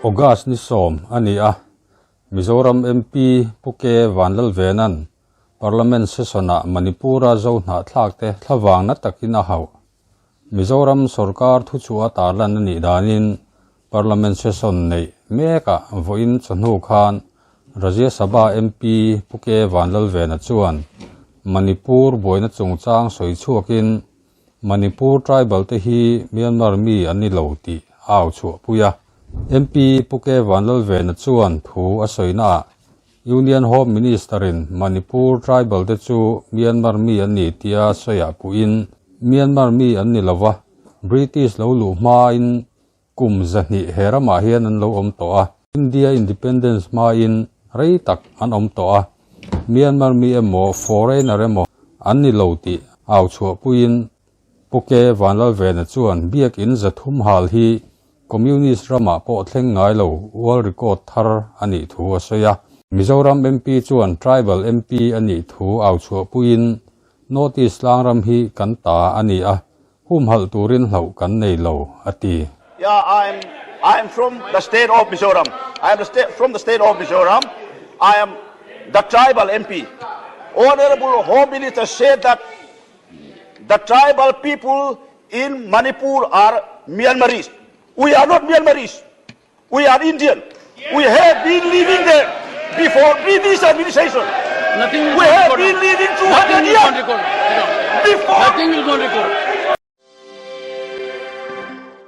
August ni sawm a ni a, Mizoram MP Pu K Vanlalvena'n Parliament session-ah Manipur-a zo hnahthlakte thlavang na takin a hauh. Mizoram sorkar thuchhuah tarlan a nih danin Parliament session neih mekah vawiin chawhnu khan Rajya Sabha MP Pu K Vanlalvena chuan Manipur buaina chungchang sawi chhuakin Manipur tribal te hi Myanmar mi an ni lo tih a au chhuahpui a. MP Pu K Vanlalvena chuan thu a sawinaah Union Home Minister-in Manipur tribal te chu Myanmar mi an ni tia sawiah puhin Myanmar mi an ni lova, British lo luh hmain kum zahnih he ramah hian an lo awm tawh a, India independence hmain rei tak an awm tawh a, Myanmar mi emaw foreigner emaw an ni lo tih au chhuahpuiin Pu K Vanlalvena chuan biakin zathum hal hi Communist ramah pawh thleng ngai lo world record thar a nih thu a sawi a. Mizoram MP chuan Tribal MP a nih thu au chhuahpuiin North East tlangram hi kan ta a ni a, humhalh turin hlauh kan nei lo, a ti. Yeah, I'm I'm from the state of Mizoram. I am the state, from the state of Mizoram. I am the tribal MP. Honorable Home Minister said that the tribal people in Manipur are Myanmarese. We are not Myanmarese. We are Indian. We have been living there before British administration. Nothing will We go on have record. been living Nothing 200 will go on years record. before Nothing will go on record.